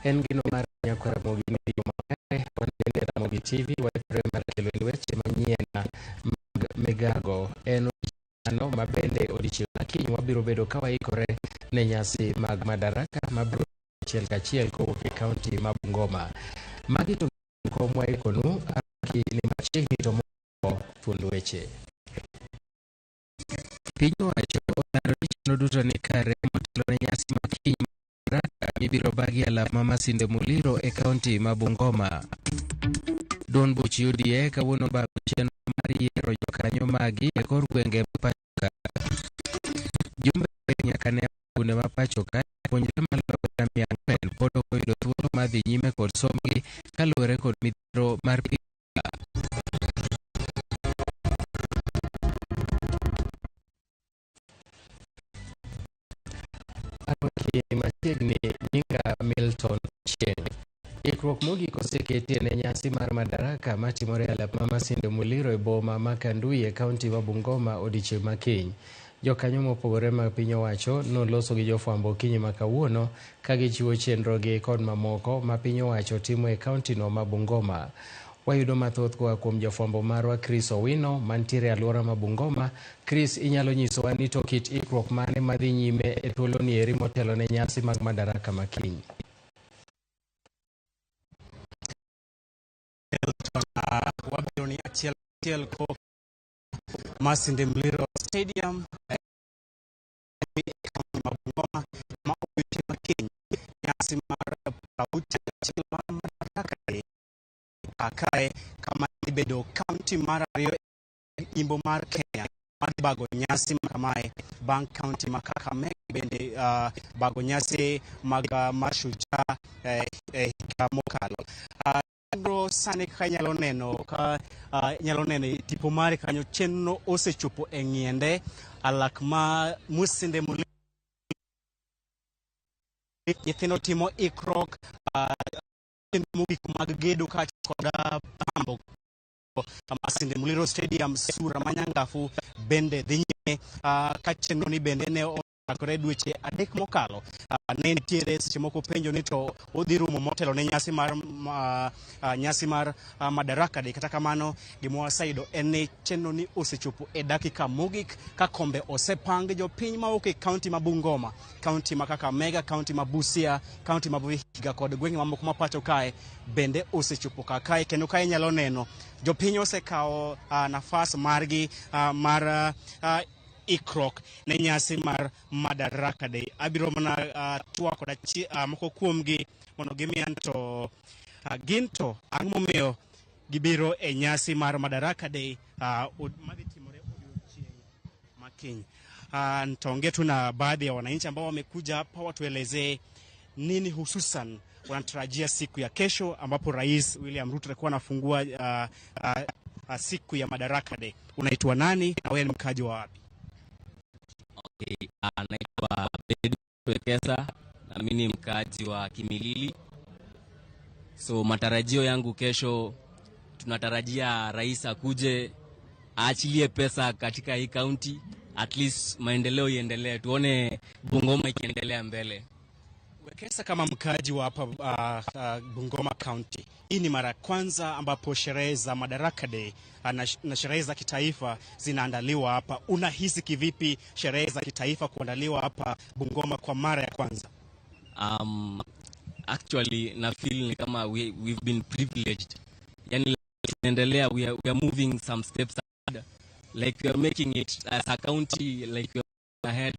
En gino mar Nyakwar Ramogi Media makare, wan bende Ramogi TV waikore mar kelo ni weche manyien mag migago. En odiechieng' ma bende odiechieng' ma kiny wabiro bedo ka waikore ne nyasi mag Madaraka mabiro achiel kachiel kowuok e kaunti ma Bungoma. Magi to moko mwaikonu, arwaki ni machiegni to mokwongo thuond weche. Piny owacho olando ni chenro duto ni kare motelo ne nyasi ma kiny Madaraka mibiro bagi alap ma Masinde Muliro e kaunti ma Bungoma. Duond buch UDA kawuono obago chenro mar yiero jokanyo magi e kor gwenge ma pacho ka. Jumbe nyaka ne skunde ma pacho ka jopuonjre maloyo 400 pod ok oyudo thuolo mar dhi nyime kod sombgi kaluwore kod midhiero mar pi. Arwaki machiegni nyinga Milton Chieng. Ikruok mogik oseketie ne nyasi mar Madaraka matimore e alap ma Masinde Muliro e boma ma Kandui e kaunti ma Bungoma odiechieng' ma kiny. Jokanyo mopogore mag piny owacho noloso gi jofwambo okinyi ma kawuono ka gichiwo chenrogi kod mamoko ma piny owacho timo e kauntino ma Bungoma. Wayudo mathoth koa kuom jafwambo marwa Chris Owino mantiere e alwora ma Bungoma. Chris, inyalo nyisowa ni to kit ikruok mane madhi nyime e thuoloni eri motelo ne nyasi mag Madaraka ma kiny? Wabiro ni achiel achiel ko Masinde Muliro Stadium e kaunti ma Bungoma ma odiechieng' ma kiny nyasi mar 61 mar Madaraka Day kae kama ibedo kaunti mar ariyo e imbo mar Kenya mar bago nyasi ma kamae bang' kaunti ma Kakamega bende bago nyasi mag Mashujaa e higa mokalo. Chenro sani kaka inyalo neno ka inyalo neno e tipo mari kanyo chenro osechopo e ng'iende alak ma Masinde Muliro nyithindo timo ikruok chenro mogik mag gedo kaachiel kod pambo Masinde Muliro Stadium sura manyangafu bende dhi nyime ka chenro ni bende ne ochakore dweche 3 mokalo. Ne nitiere seche moko penjo ni to odhi rumo motelo ne nyasi mar Madaraka Day. Kata kamano gima waseyudo en ni chenro ni osechopo e dakika mogik ka kombe osepang jopiny mawuok e kaunti ma Bungoma, kaunti ma Kakamega, kaunti ma Busia, kaunti ma Vihiga kod gwenge mamoko ma pacho kae bende osechopo kar kae, kendo kae inyalo neno jopiny osekawo nafas margi mar ikruok ne nyasi mar Madaraka Day. Abiro mana twak kod moko kuomgi mondo gimiya to gin to ang'o momiyo gibiro e nyasi mar Madaraka Day madhi timore odiochieng' ma kiny. Nitaongea tu na baadhi ya wananchi ambao wamekuja hapa watuelezee nini hususan wanatarajia siku ya kesho ambapo Rais William Ruto atakuwa anafungua siku ya Madaraka Day. Unaitwa nani na wewe ni mkaji wa wapi? Okay, naitwa Benedict Wekesa na mimi ni mkaji wa Kimilili. So matarajio yangu kesho, tunatarajia rais akuje aachilie pesa katika hii county, at least maendeleo iendelee, tuone Bungoma ikiendelea mbele. Wekesa, kama mkaaji wa hapa Bungoma County, hii ni mara ya kwanza ambapo sherehe za Madaraka Day na sherehe za kitaifa zinaandaliwa hapa. Unahisi kivipi sherehe za kitaifa kuandaliwa hapa Bungoma kwa mara ya kwanza? Actually na feel ni kama we've been privileged. Yani tunaendelea, we are moving some steps ahead. Like we are making it as a county, like we are ahead.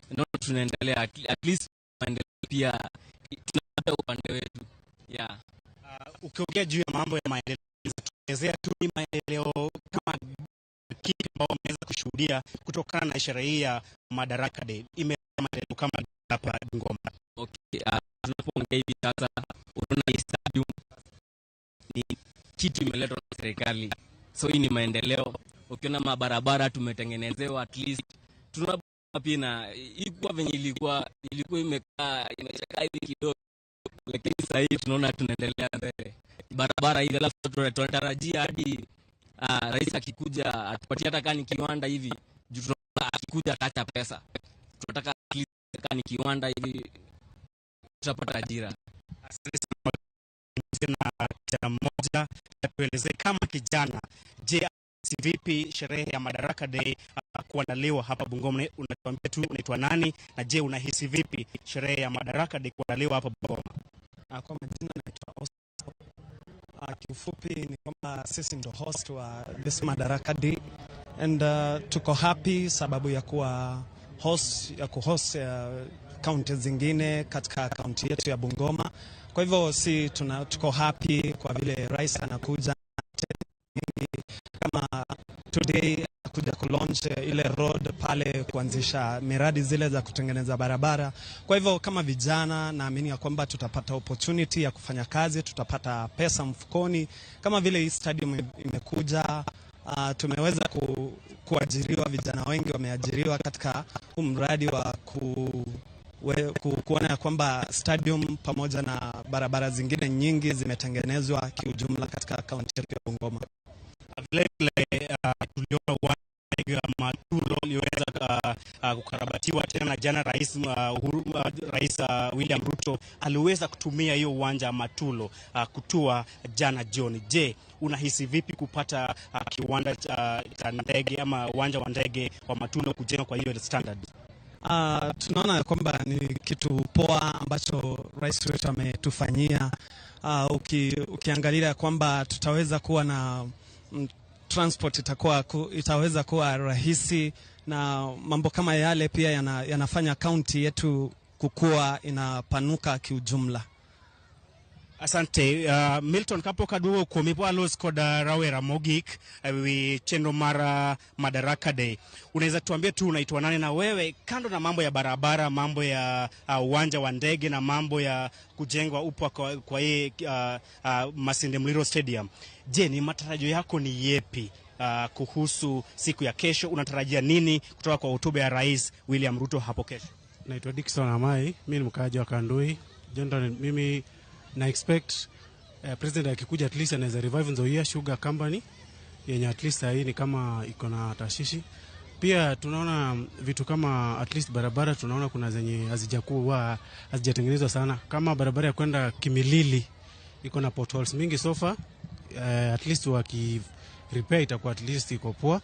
Not tunaendelea, at least maendeleo pia tunaenda upande wetu. Yeah. Ukiongea juu ya mambo ya maendeleo, tuelezea tu ni maendeleo kama kipi ambao umeweza kushuhudia kutokana na sherehe hii ya Madaraka Day? Imeleta maendeleo kama hapa Bungoma? Okay, tunapoongea hivi sasa unaona hii stadium ni kitu imeletwa na serikali, so hii ni maendeleo. Ukiona mabarabara tumetengenezewa, at least tuna pia na ilikuwa venye ilikuwa imekaa imechakaa hivi kidogo, lakini sasa hivi tunaona tunaendelea mbele barabara hivi, alafu tunatarajia hadi rais akikuja atupatie hata kama ni kiwanda hivi, juu tunaona akikuja ataacha pesa. Tunataka at least kama ni kiwanda hivi tutapata ajira. Na kijana mmoja atuelezee kama kijana, je, si vipi sherehe ya Madaraka Day kuandaliwa hapa Bungoma? Unatuambia tu unaitwa nani na je, unahisi vipi sherehe ya Madaraka Day kuandaliwa hapa Bungoma? Kwa majina naitwa Oscar. Kiufupi ni kwamba sisi ndo host wa this Madaraka Day and tuko happy sababu ya kuwa host, ya kuhost kaunti zingine katika kaunti yetu ya Bungoma. Kwa hivyo si tuko happy kwa vile rais anakuja mingi, kama today kuja kulaunch ile road pale, kuanzisha miradi zile za kutengeneza barabara. Kwa hivyo kama vijana, naamini ya kwamba tutapata opportunity ya kufanya kazi, tutapata pesa mfukoni, kama vile hii stadium imekuja. Tumeweza kuajiriwa, vijana wengi wameajiriwa katika huu mradi wa kuona ya kwamba stadium pamoja na barabara zingine nyingi zimetengenezwa kiujumla katika kaunti yetu ya Bungoma. Vile vile tuliona uwanja wa Matulo uliweza kukarabatiwa tena na jana Rais William Ruto aliweza kutumia hiyo uwanja wa Matulo kutua jana jioni. Je, unahisi vipi kupata kiwanda cha ndege ama uwanja wa ndege wa Matulo kujengwa kwa hiyo standard? Tunaona ya kwamba ni kitu poa ambacho rais wetu ametufanyia. Ukiangalia kwamba tutaweza kuwa na transport itaweza kuwa rahisi na mambo kama yale pia yanafanya kaunti yetu kukua, inapanuka kiujumla. Asante Milton, kapok aduogo kuomi po alos kod rawera mogik ewi chenro mar Madaraka Day. Unaweza tuambia tu unaitwa nani na wewe, kando na mambo ya barabara, mambo ya uwanja wa ndege na mambo ya kujengwa upya kwa hii Masinde Muliro Stadium, je, ni matarajio yako ni yepi kuhusu siku ya kesho? Unatarajia nini kutoka kwa hotuba ya Rais William Ruto hapo kesho? Naitwa Dickson Amai, mi ni mkaaji wa Kandui. General, mimi na expect president akikuja at least anaweza revive Nzoia Sugar Company yenye at least sahii ni kama iko na tashishi. Pia tunaona vitu kama at least barabara, tunaona kuna zenye hazijakuwa hazijatengenezwa sana, kama barabara ya kwenda Kimilili iko na potholes mingi so far. At least waki repair itakuwa at least iko poa.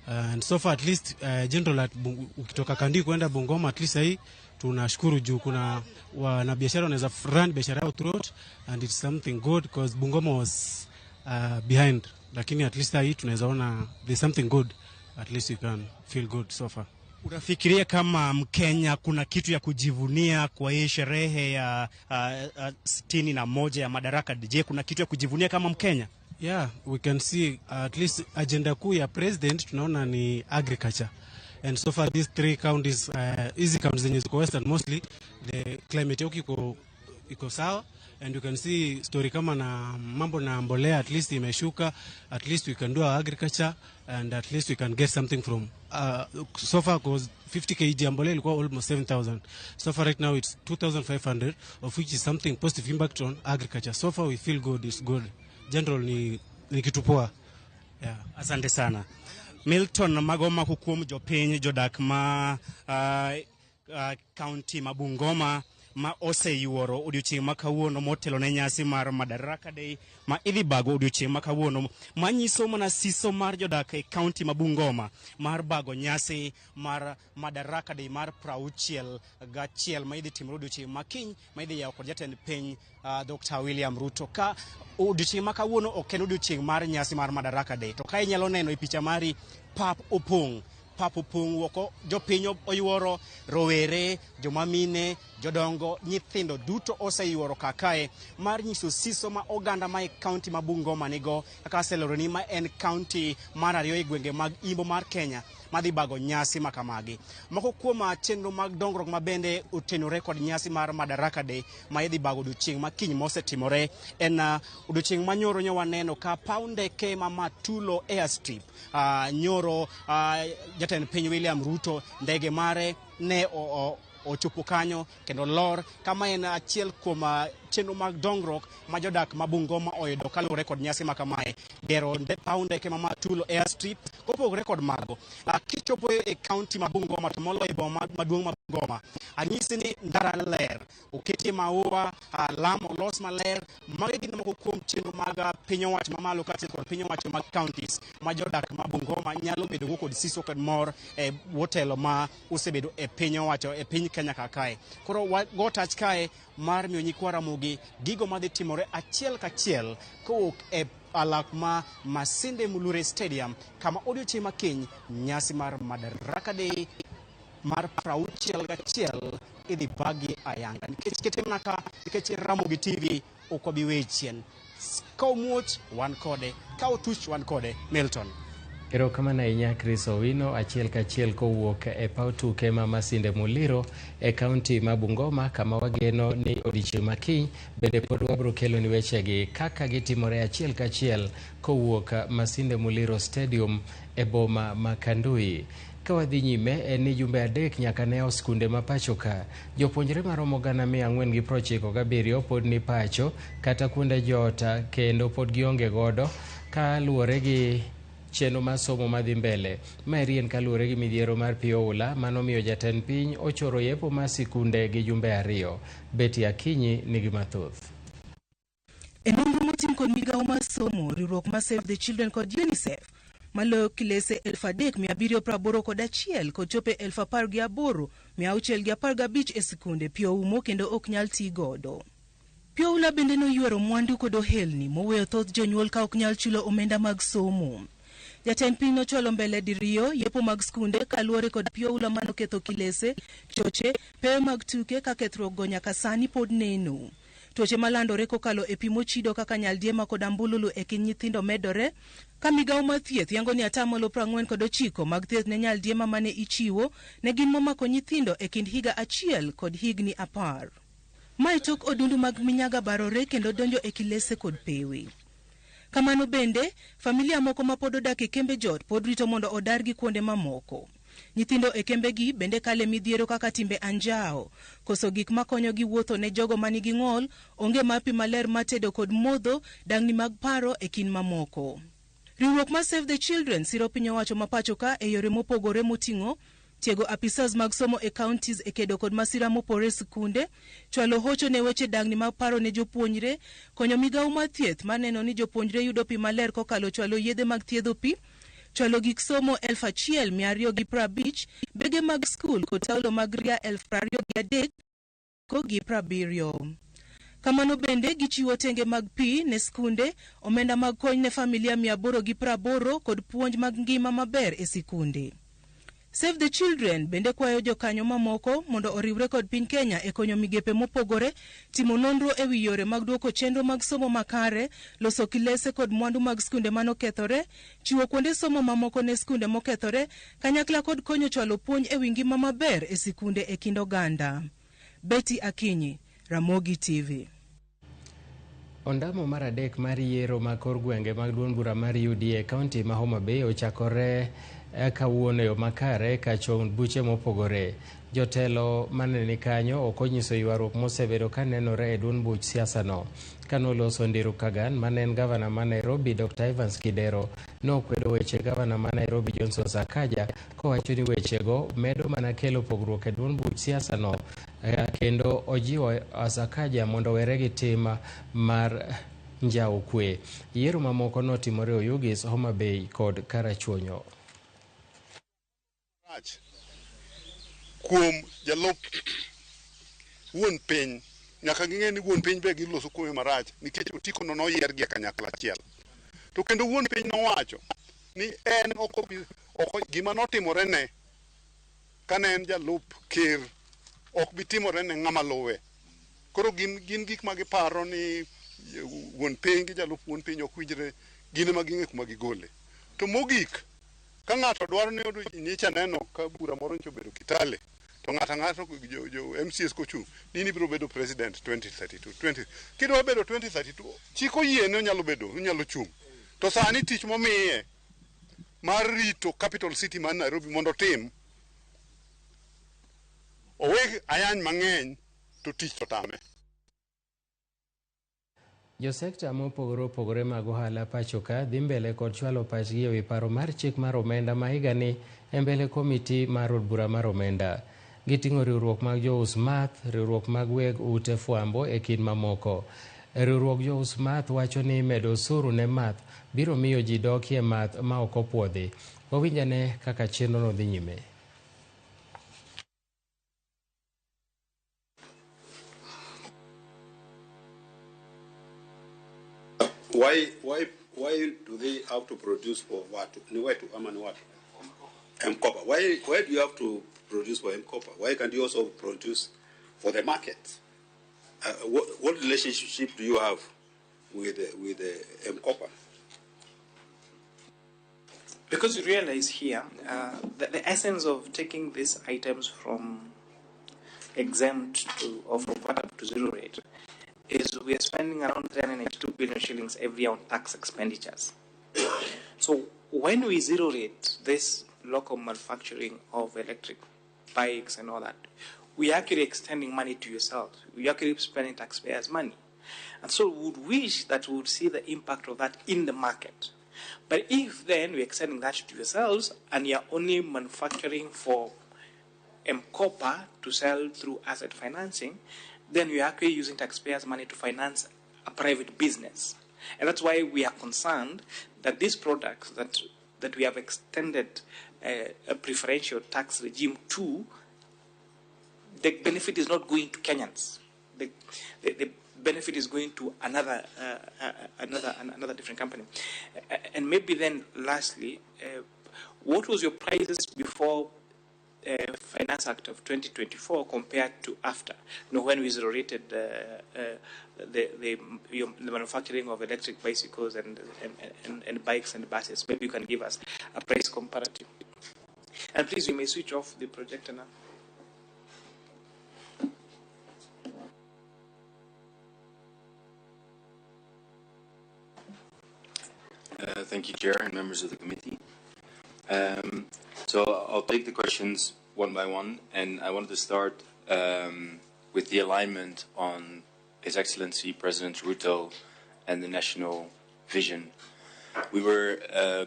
And so far at least general ukitoka Kandui kwenda Bungoma at least sahii tunashukuru juu kuna wanabiashara wanaweza run biashara yao throughout and it's something good because Bungoma was behind, lakini at least sahii tunaweza ona there's something good, at least you can feel good so far. Unafikiria kama Mkenya kuna kitu ya kujivunia kwa hii sherehe ya 61 ya Madaraka? Je, kuna kitu ya kujivunia kama Mkenya? Yeah, we can see at least agenda kuu ya president tunaona ni agriculture. And so far these three counties, hizi counties zenye ziko western mostly, the climate yako iko sawa and you can see story kama na mambo na mbolea at least imeshuka, at least we can do our agriculture and at least we can get something from so far, cause 50 kg ya mbolea ilikuwa almost 7000, so far right now it's 2500, of which is something positive impact on agriculture. So far we feel good, it's good. General ni kitu poa, yeah. Asante sana Milton Magoma kuom jopiny jodak ma kaunti ma Bungoma ma oseyuoro odiochieng' ma kawuono motelo ne nyasi mar Madaraka Day ma idhi bago odiochieng' ma kawuono, manyiso mana siso mar jodak e kaunti ma Bungoma mar bago nyasi mar Madaraka Day mar 61 ma idhi timore odiochieng' ma kiny ma idhi yawo kod jatend piny Dr. William Ruto. Ka odiochieng' ma kawuono ok en odiochieng' mar nyasi mar Madaraka Day, to ka inyalo neno e picha mari, pap opong', pap opong' oko, jopiny oyuoro, rowere, joma mine, jodongo, nyithindo duto oseyuoro kakae mar nyiso siso ma oganda ma e kaunti ma Bungoma nigo, kaka aselero ni ma en kaunti mar ariyo e gwenge mag imbo mar Kenya madhi bago nyasi makamagi. Moko kuom chenro mag dongruok ma bende otenore kod nyasi mar Madaraka Day ma idhi bago odiochieng' ma kiny mosetimore en odiochieng' manyoro nyo waneno ka paw ndeke ma Matulo Airstrip nyoro jatend piny William Ruto ndege mare ne ochopo kanyo kendo lor kama en achiel kuom chenro mag dongruok ma jodak ma Bungoma oyudo kaluwore kod nyasi ma kamae, gero paw ndeke ma Matulo Airstrip. Kopogore kod mago, kichopo e kaunti ma Bungoma to moloyo e boma maduong' ma Bungoma, anyisi ni ndara ler, oketie maua, lam olos maler. Magi gin moko kuom chenro mag piny owacho mamalo kaachiel kod piny owacho mag counties ma jodak ma Bungoma nyalo bedo go kod siso kod mor e wotelo ma osebedo e piny owacho e piny Kenya ka kae. Koro wago tach kae mar miyo nyikwa Ramogi gigo madhi timore achiel kachiel kowuok e alak ma Masinde Mulure Stadium, kama odiochieng' ma kiny nyasi mar Madaraka Day mar 61 idhi bagi ayanga. Nikech kete mana ka, nikech Ramogi TV ok wabi weyi chien. Ka omuoch wan kode, ka otuch wan kode. Milton. Erokamano ahinya Chris Owino, achiel kachiel kowuok e paw tuke ma Masinde Muliro e kaunti ma Bungoma, kama wageno ni odiochieng' ma kiny bende pod wabiro keloni wechegi kaka gitimore achiel kachiel kowuok Masinde Muliro Stadium e boma ma Kandui. Ka wadhi nyime en ni jumbe 3 nyaka ne yaw skunde ma pacho ka, jopuonjre maromo 497 pod ni pacho kata kuonde jot kendo pod gionge godo kaluwore gi chenro mar somo madhi mbele. Maeri en kaluwore gi midhiero mar pi oula manomiyo jatend piny ochoro yepo mar sikunde gi jumbe 2. Betty Akinyi nigi mathoth. E nonro motim kod migawo mar somo, riwruok mar Save the Children kod UNICEF maloyo kilese 3781 kod chope 18615 e sikunde pi oumo kendo ok nyal ti godo. Pi oula bende noywero mwandu kod ohelni moweyo thoth jonyuol ka ok nyal chulo omenda mag somo. Jatend piny nochwalo mbele diriyo yepo mag skunde kaluwore kod pi oula manoketho kilese, choche, pewe mag tuke ka kethruok go nyaka sani pod neno. Tuoche malandore kokalo e pi mochido kaka nyaldiema kod ambululu e kind nyithindo medore, ka migawo mar thieth yango ni 49% mag thieth ne nyaldiema mane ichiwo ne gin momako nyithindo e kind higa 1 kod higni 10. Mae tok odundu mag minyaga barore kendo donjo e kilese kod pewe. Kamano bende, familia moko ma pod odak e kembe jot pod rito mondo odargi kuonde mamoko. Nyithindo e kembegi bende kale midhiero kaka timbe anjao, koso gik makonyogi wuotho ne jogo manigi ng'ol, onge mar pi maler mar tedo kod modho, dang'ni mag paro e kind mamoko. Riwruok mar Save the Children siro piny owacho ma pacho ka e yore mopogore moting'o tiego apisas mag somo e counties e kedo kod masira mopore sikunde, chwalo hocho ne weche dang'ni mag paro ne jopuonjre, konyo migawo mar thieth mar neno ni jopuonjre yudo pi maler kokalo chwalo yedhe mag thiedho pi, chwalo gik somo 1250, bege mag skul kod taulo mag ria 23,070. Kamano bende gichiwo tenge mag pi ne skunde, omenda mag kony ne familia 880 kod puonj mag ngima maber e sikunde. Save the Children bende kwayo jokanyo mamoko mondo oriwre kod piny Kenya e konyo migepe mopogore, timo nonro e wi yore mag duoko chenro mag somo makare, loso kilese kod mwandu mag skunde manokethore, chiwo kuonde somo mamoko ne skunde mokethore, kanyakla kod konyo chwalo puonj e wi ngima maber e sikunde e kind oganda. Betty Akinyi, Ramogi TV. Ondamo mar 3 mar yiero mag kor gwenge mag duond bura mar UDA e kaunti ma Homa Bay ochakore kawuono e yo makare ka chon buche mopogore. Jotelo mane ni kanyo ok onyiso ywaruok mosebedo ka nenore e duond buch siasa no. Kanoloso Ndiru Kagan mane en gavana ma Nairobi Dr. Evans Kidero nokwedo weche gavana ma Nairobi Johnson Sakaja kowacho ni wechego medo mana kelo pogruok e duond buch siasa no, kendo ojiwo Sakaja mondo owere gi tim mar njawo kwe. Yiero mamoko notimore Oyugis, Homa Bay kod Karachuonyo. Kuom jalup wuon piny, nyaka ging'e ni wuon piny be giloso kuome marach nikech otiko no noyier gi e kanyakla achiel. To kendo wuon piny nowacho ni en ok gima notimore ne kane en jalup ker ok bi timore ne ng'ama luwe. Koro gin gik ma giparo ni wuon piny gi jalup wuon piny ok winjre, gin ema ging'e kuma gigole. To mogik, ka ng'ato dwaro ni nyicha neno ka bura moro nyocha obedo Kitale, to ng'ato ang'ato jo MCS kochung' ni ibiro bedo president 2032. Kidwa bedo 2032, chik oyiene onyalo bedo, onyalo chung'. To sani tich momiye mar rito capital city mar Nairobi mondo otim, owe ayany mang'eny to tich to tame. Jo sekta mopogore opogore mag ohala pacho ka dhi mbele kod chwalo pachgi ewi paro mar chik mar omenda ma higani e mbele komiti mar od bura mar omenda. Giting'o riwruok mag jous math, riwruok mag weg ute fwambo e kind mamoko. Riwruok jous math wacho ni medo osuru ne math biro miyo ji dokie math ma ok opuodhi. Wawinj ane kaka chenrono dhi nyime. Why do they have to produce for what? Ni wetu ama ni what? M-Kopa. Why do you have to produce for M-Kopa? Why can't you also produce for the market? What relationship do you have with M-Kopa? Because you realize here, the essence of taking these items from exempt to, or from VAT up to zero rate, is we are spending around 392 billion shillings every year on tax expenditures. So when we zero rate this local manufacturing of electric bikes and all that, we are actually extending money to yourselves. We are actually spending taxpayers' money. And so we would wish that we would see the impact of that in the market. But if then we're extending that to yourselves and you're only manufacturing for M-Kopa to sell through asset financing, then we are actually using taxpayers' money to finance a private business. And that's why we are concerned that these products that we have extended a preferential tax regime to, the benefit is not going to Kenyans. The benefit is going to another different company. And maybe then lastly, what was your prices before Finance Act of 2024 compared to after? You know, when we zero-rated the manufacturing of electric bicycles and bikes and buses. Maybe you can give us a price comparative. And please, you may switch off the projector now. Thank you, Chair, and members of the committee. So I'll take the questions one by one, and I wanted to start with the alignment on His Excellency President Ruto and the national vision. We were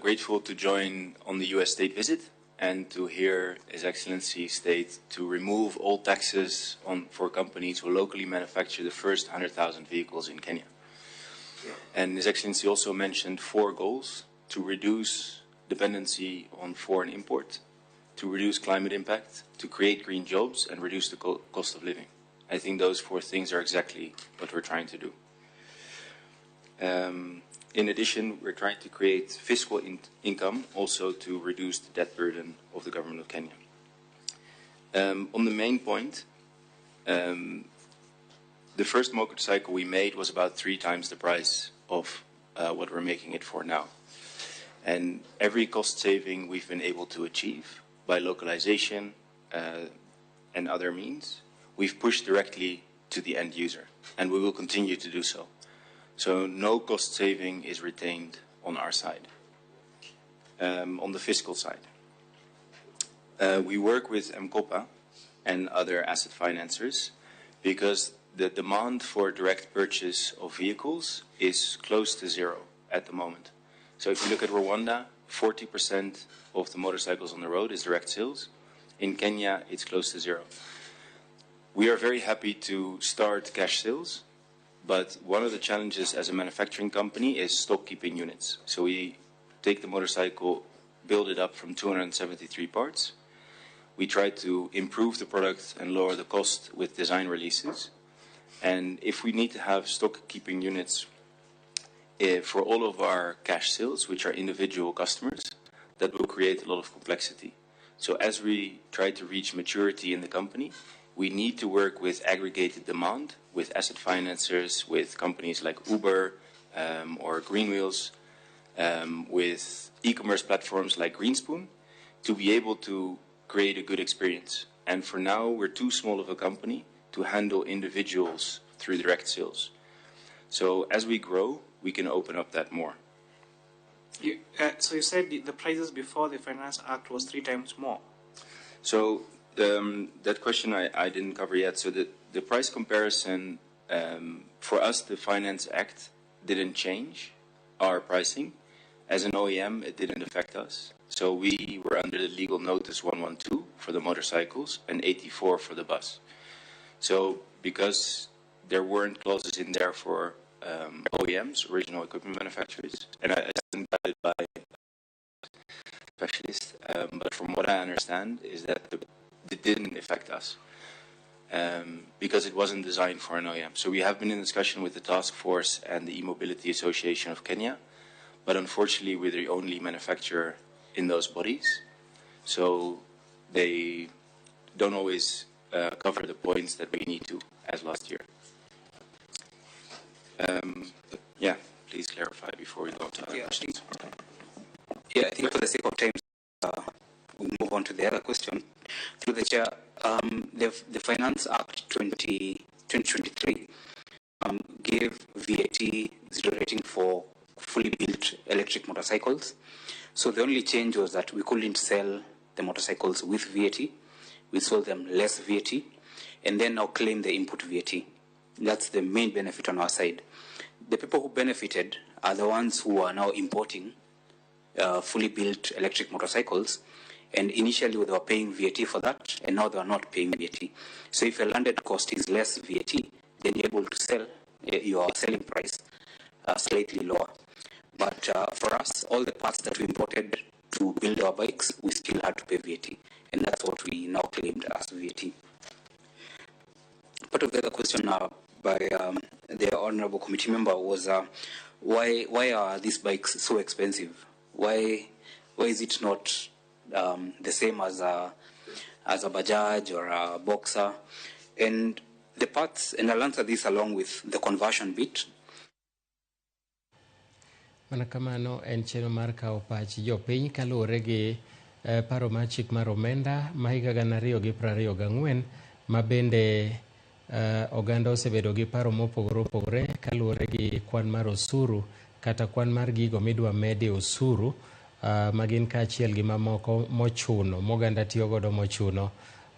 grateful to join on the U.S. state visit and to hear His Excellency state to remove all taxes for companies who locally manufacture the first 100,000 vehicles in Kenya. And His Excellency also mentioned 4 goals: to reduce dependency on foreign import, to reduce climate impact, to create green jobs, and reduce the cost of living. I think those 4 things are exactly what we're trying to do. In addition, we're trying to create fiscal income also to reduce the debt burden of the government of Kenya. On the main point, the first motorcycle we made was about 3 times the price of what we're making it for now. And every cost saving we've been able to achieve by localization and other means, we've pushed directly to the end user, and we will continue to do so. So no cost saving is retained on our side. On the fiscal side, we work with M-Kopa and other asset financiers because the demand for direct purchase of vehicles is close to zero at the moment. So if you look at Rwanda, 40% of the motorcycles on the road is direct sales. In Kenya, it's close to zero. We are very happy to start cash sales, but one of the challenges as a manufacturing company is stock keeping units. So we take the motorcycle, build it up from 273 parts. We try to improve the product and lower the cost with design releases. And if we need to have stock keeping units for all of our cash sales, which are individual customers, that will create a lot of complexity. So as we try to reach maturity in the company, we need to work with aggregated demand, with asset financiers, with companies like Uber or Greenwheels, with e-commerce platforms like Greenspoon, to be able to create a good experience. And for now, we're too small of a company to handle individuals through direct sales. So as we grow, we can open up that more. So you said the prices before the Finance Act was 3 times more. So that question I didn't cover yet. So the price comparison, for us, the Finance Act didn't change our pricing. As an OEM, it didn't affect us. So we were under the legal notice 112 for the motorcycles and 84 for the bus. So because there weren't clauses in there for OEMs, original equipment manufacturers, and I stand guided by specialists, but from what I understand is that it didn't affect us because it wasn't designed for an OEM. So we have been in discussion with the task force and the eMobility Association of Kenya, but unfortunately we're the only manufacturer in those bodies, so they don't always cover the points that we need to, as last year. Yeah, please clarify before we go to other questions. Yeah, I think for the sake of time, we move on to the other question. Through the chair, the Finance Act 2023 gave VAT zero rating for fully built electric motorcycles. So the only change was that we couldn't sell the motorcycles with VAT. We sold them less VAT, and then now claim the input VAT. That's the main benefit on our side. The people who benefited are the ones who are now importing fully built electric motorcycles, and initially they were paying VAT for that, and now they are not paying VAT. So if your landed cost is less VAT, then you're able to sell your selling price slightly lower. But for us, all the parts that we imported to build our bikes, we still had to pay VAT, and that's what we now claimed as VAT. Part of the other question by the honorable committee member was why are these bikes so expensive? Why is it not the same as a Bajaj or a Boxer? And the parts, and I'll answer this along with the conversion bit. Mana kamano en chenro mar kawo pach jopiny kaluwore gi paro mar chik mar omenda ma higa 2024 ma bende oganda osebedo gi paro mopogore opogore kaluwore gi kwan mar osuru kata kwan mar gigo midwa mede osuru ma gin kaachiel gi mamoko mochuno moganda tiyo godo mochuno.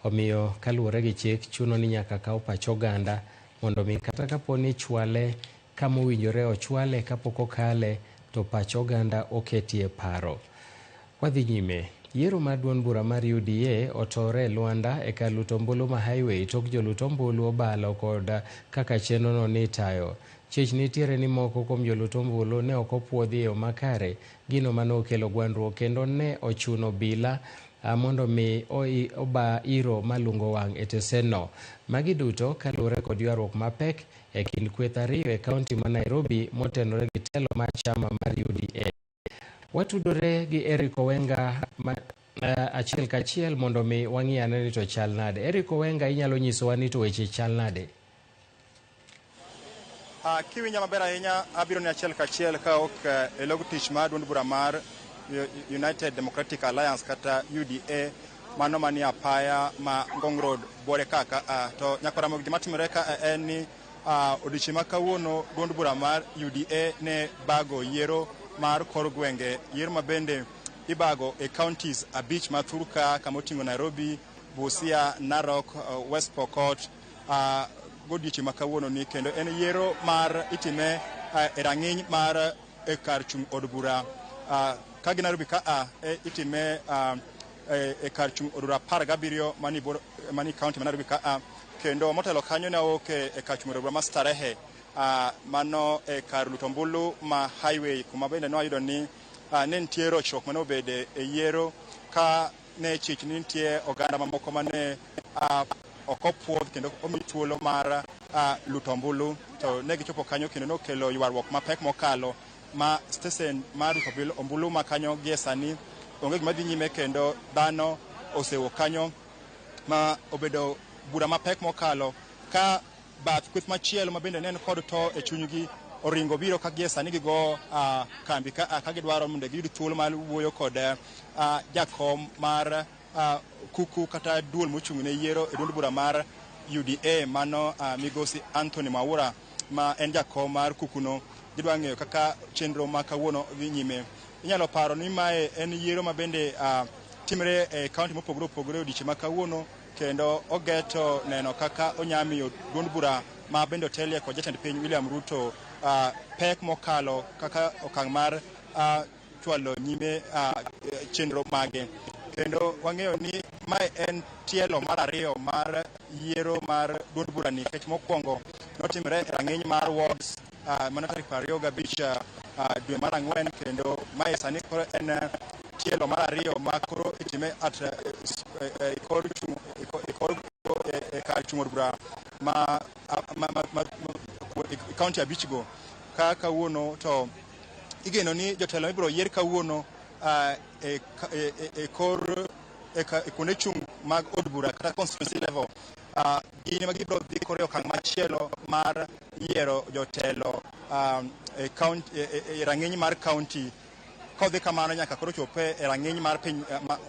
Omiyo kaluwore gi chik chuno ni nyaka kaw pach oganda mondo mi kata kapo ni chwale kama owinjore ochwale kapok okale to pach oganda oketie paro. Wadhi nyime. Yiero mar duond bura mar UDA otore e Luanda e kar luto ombulu ma Highway tok jolut ombulu obalo kod kaka chenrono ne itayo. Chich nitiere ni moko kuom jolut ombulu ne ok opuodhi e yo makare, gino mane okelo gwandruok kendo ne ochuno obila mondo mi oba iro malungo wang' e tesenno. Magi duto kaluwore kod ywaruok mapek e kind kweth ariyo e kaunti ma Nairobi motenore gi telo mar chama mar UDA. Watudore gi Eric Owenga achiel kachiel mondo mi wang'i ane ni to chal nade. Eric Owenga, inyalo nyisowa ni to weche chal nade? Kiwinja maber ahinya, abiro ni achiel kachiel ka ok e log tich mar duond bura mar United Democratic Alliance kata UDA mano manie apaya ma Ngong Road Buore kaka. To nyakwara gima timore ka en ni odiochieng' ma kawuono duond bura mar UDA ne bago yiero mar kor gwenge, yiero ma bende ibago e counties 5 ma thurka kama oting'o Nairobi, Busia, Narok, West Pokot godiochieng' ma kawuono ni, kendo en yiero mar itime e rang'iny mar e kar chung' od bura ka gi Nairobi ka itime e kar chung' od bura 17 mani county ma Nairobi ka, kendo motelo kanyo ne owuok e kar chung' od bura ma Starehe mano e kar luto ombulu ma Highway, kuma bende ne wayudo ni ne nitie rochruok mane obede e yiero ka ne chich ni nitie oganda mamoko mane ok opuodh kendo omi thuolo mar luto ombulu, to ne gichopo kanyo kendo nokelo ywaruok mapek mokalo ma stesen mar luto ombulu ma kanyo gie sani onge gima dhi nyime, kendo dhano osewuok kanyo ma obedo bura mapek mokalo ka bath kweth machielo ma bende ne en kod to e chunygi oringo biro ka gie sani gigo kambi ka gidwaro mondo giyud thuolo mar wuoyo kod jakom mar kuku kata duol mochung' ne yiero e duond bura mar UDA mano migosi Anthony Mwaura ma en jakom mar kukuno. Gidwa ng'eyo kaka chenro ma kawuono dhi nyime. Inyalo paro ni mae en yiero ma bende timre e kaunti mopogore opogore odiochieng' ma kawuono, kendo ogeto neno kaka onyamiyo duond bura ma bende otelie kod jatend piny William Ruto pek mokalo kaka okang' mar chwalo nyime chenro mage. Kendo wang'eyo ni mae en tielo mar ariyo mar yiero mar duond bura ni, nikech mokwongo notimre e rang'iny mar wards mano tarik 25 dwe mar ang'wen, kendo mae sani koro en tielo mar ariyo ma koro itime at kor chung e kor e kar chung' od bura ma e kaunti abich go. Ka kawuono to igeno ni jotelo mibiro yier kawuono e kor e kuonde chung' mag od bura kata constituency level gin ema gibiro dhi koro e okang' machielo mar yiero jotelo e county, e rang'iny mar county, kodhi kamano nyaka koro chope e rang'iny mar piny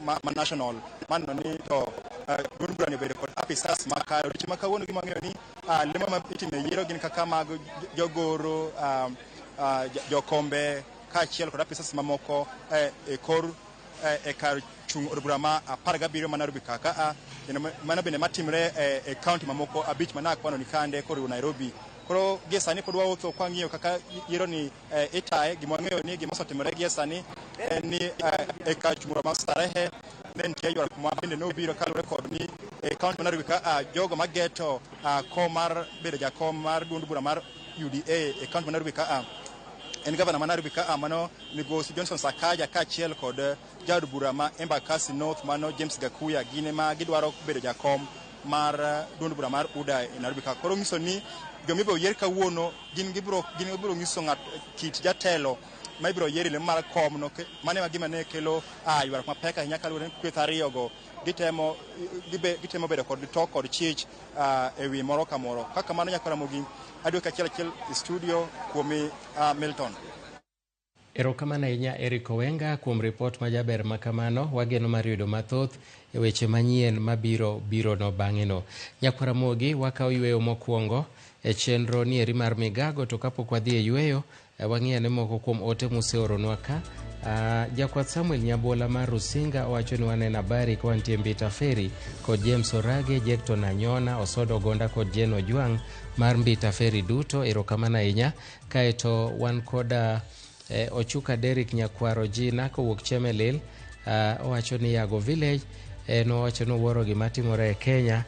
ma national. Maneno ni to duond bura ni obedo kod apisas makare. Odiochieng' ma kawuono gima wang'eyo ni lemo ma itime yiero gin kaka mag jogoro, jokombe kaachiel kod apisas mamoko e kor e kar chung' od bura ma 17 ma Nairobi ka a kendo mano bende matimre e county mamoko abich manakwano ni kande koriwo Nairobi. Koro gie sani pod wawuotho kwa ng'iyo kaka yiero ni itaye. Gima wang'eyo ni gima osetimore gie sani en ni e kar chung' ma Starehe ne nitie ywaruok ma bende nobiro kaluwore kod ni e county ma Nairobi ka a jogo mageto kom mar bedo jakom mar duond bura mar UDA e county ma Nairobi ka a en gavana ma Nairobi ka a mano migosi Johnson Sakaja kaachiel kod jaod bura ma Embakasi North mano James Gakuya, gin ema gidwaro bedo jakom mar duond bura mar UDA e Nairobi ka. Koro nyiso ni joma ibiro yier kawuono gin gibiro nyiso ng'at kit jatelo ma ibiro yier e lemo mar kom no. Mano ema gima ne kelo ywaruok mapek ahinya kaluwore ni kweth ariyogo gitemo bedo kod tok kod chich e wi moro ka moro. Kaka mano nyaka Ramogi aduoki achiel achiel e studio kuomi, Milton. Erokamano ahinya Eric Owenga kuom ripot majaber ma kamano. Wageno mar yudo mathoth e weche manyien mabiro birono bang'e no. Nyakwar Ramogi, wakawo yweyo mokwongo e chenro nieri mar migago, to kapok wadhi e yweyo wang'i ane moko kuom ote museoronwa ka. Jakwath Samuel Nyabola mar Rusinga owacho ni waneno habari ka wantie Mbita Ferry kod James Orage, Jekton Anyona, Osodo Gonda kod Jen Ojwang' mar Mbita Ferry duto, erokamano ahinya. Kaeto wan koda Ochuka Derrick Nyakwaro Jina kowuok Chemelil, owacho ni Yago Village, nowacho ni owuoro gima timore e Kenya.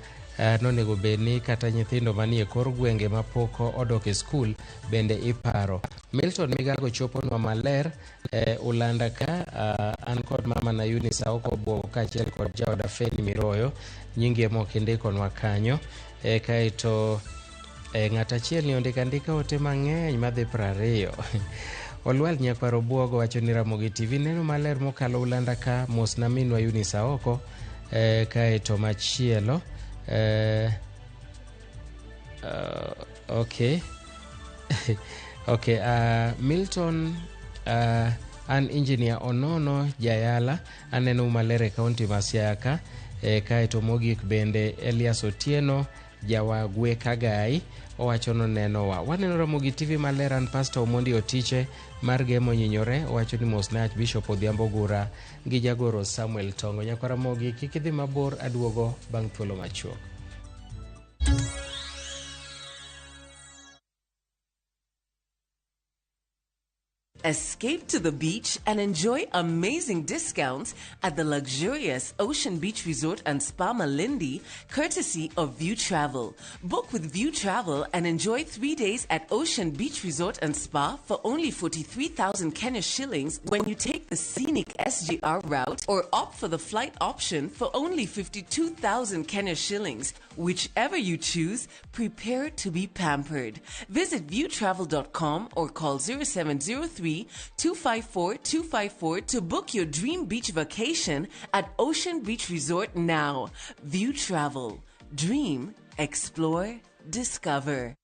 Nonego bed ni kata nyithindo manie kor gwenge mapok odok e skul bende iparo. Milton Migago choponwa maler Ulanda ka an kod mama na Eunice Aoko Obwogo kaachiel kod jaoda Feni Miroyo, nyingi ema ok indikonwa kanyo. Kaeto ng'at achiel ni ondiko andika ote mang'eny madhi 20. Olwal Nyakwar Obwogo wacho ni Ramogi TV neno maler mokalo Ulanda ka, mos na minwa Eunice Aoko. Kaeto machielo okay, Milton, an engineer Onono Jayala aneno maler e kaunti ma Siaya ka. Kaeto mogik bende Elias Otieno Jawagwe Kagai owacho nonenowa waneno Ramogi TV maler. An Pastor Omondi Otiche mar Gemo Nyinyore owacho ni mos ne Archbishop Odhiambo Gura gi jagoro Samuel Tongo. Nyakwa Ramogi, kik idhi mabor, aduogo bang' thuolo machuok. Escape to the beach and enjoy amazing discounts at the luxurious Ocean Beach Resort and Spa Malindi, courtesy of View Travel. Book with View Travel and enjoy 3 days at Ocean Beach Resort and Spa for only 43,000 Kenya shillings when you take the scenic SGR route or opt for the flight option for only 52,000 Kenya shillings. Whichever you choose, prepare to be pampered. Visit viewtravel.com or call 0703 254 254 to book your dream beach vacation at Ocean Beach Resort now. View Travel. Dream, explore, discover.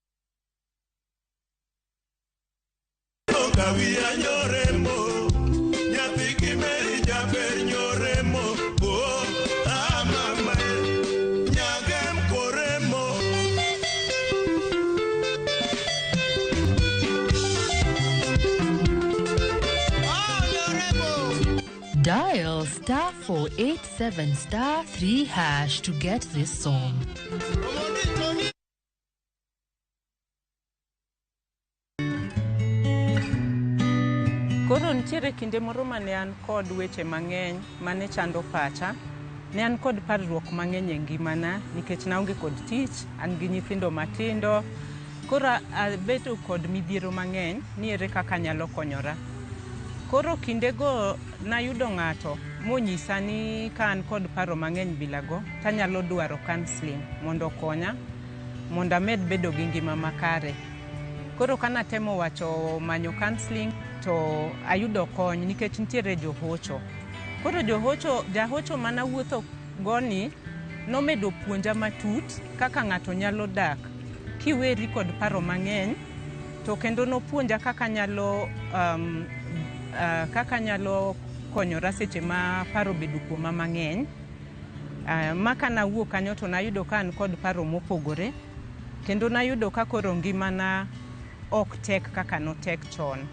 Kawiya nyoremo, nyathi kimeri jaber nyoremo, oh, ah, mama, nyagem koremo. Dial *487*3# to get this song. Nitiere kinde moro mane an kod weche mang'eny mane chando pacha. Ne an kod parruok mang'eny e ngimana nikech naonge kod tich, an gi nyithindo matindo. Koro abedo kod midhiero mang'eny ni ere kaka anyalo konyora. Koro kindego nayudo ng'ato monyisa ni ka an kod paro mang'eny bilago tanyalo dwaro counseling mondo okonya mondo amed bedo gi ngima makare. Koro kanatemo wacho manyo counseling to ayudo kony nikech nitiere johocho. Koro johocho, jahocho manawuotho go ni nomedo puonja matut kaka ng'ato nyalo dak kiweri kod paro mang'eny to kendo nopuonja kaka anyalo kaka anyalo konyora seche ma paro obedo kuoma mang'eny. Ma kanawuok kanyo to nayudo ka an kod paro mopogore kendo nayudo ka koro ngimana ok tek kaka notek chon.